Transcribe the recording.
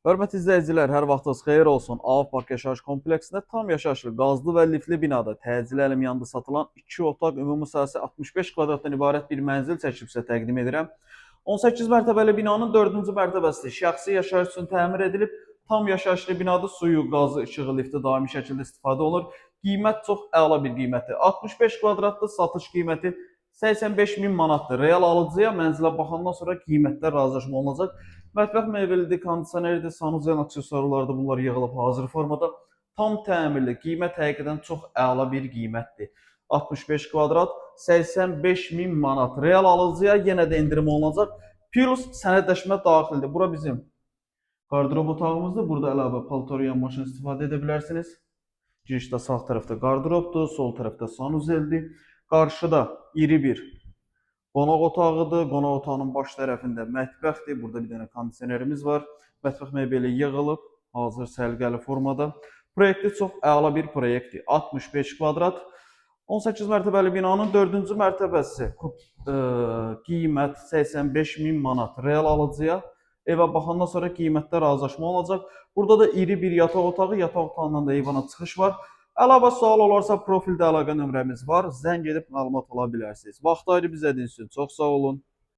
Hörmətli izləyicilər, hər vaxtınız xeyir olsun. Av Park yaşayış kompleksində tam yaşayışlı, qazlı və liftli binada təcili əlim yanında satılan 2 otaq, ümumi sahəsi 65 kvadratdan ibarət bir mənzil çəkib sizə təqdim edirəm. 18 mərtəbəli binanın 4-cü mərtəbəsi şəxsi yaşayış üçün təmir edilib. Tam yaşayışlı binada suyu, qazı, işığı, lifti daimi şəkildə istifadə olunur. Qiymət çox əla bir qiymətdir. 65 kvadratlı satış qiyməti 85 min manatdır. Real alıcıya mənzilə baxandan sonra qiymətdə razılaşma olunacaq. Mətbəx mebelidir, kondisionerdir, sanuzel aksesuarlardır. Bunlar yığılıb hazır formada. Tam təmirli, qiymət həqiqətən çox əla bir qiymətdir. 65 kvadrat 85 min manat. Real alıcıya yenə də endirim olunacaq. Plus sənədləşmə daxildir. Bura bizim qardırob otağımızdır. Burada əlavə paltar yuyan maşın istifadə edə bilərsiniz. Girişdə sağ tərəfdə qardırobdur, sol tərəfdə sanuzeldir. Qarşıda iri bir qonaq otağıdır. Qonaq otağının baş tərəfində mətbəxdir. Burada bir dənə kondisionerimiz var. Mətbəx mebeli yığılıb, hazır səliqəli formada. Proyekti çox əla bir proyektdir. 65 kvadrat. 18 mərtəbəli binanın 4-cü mərtəbəsi. Qiymət 85 min manat. Real alıcıya evə baxandan sonra qiymətdə razılaşma olacaq. Burada da iri bir yataq otağı, yataq otağından da eyvana çıxış var. Əlavə sual olarsa profildə əlaqə nömrəmiz var. Zəng edib məlumat ala bilərsiniz. Vaxt ayırıb izlədiyiniz üçün çox sağ olun.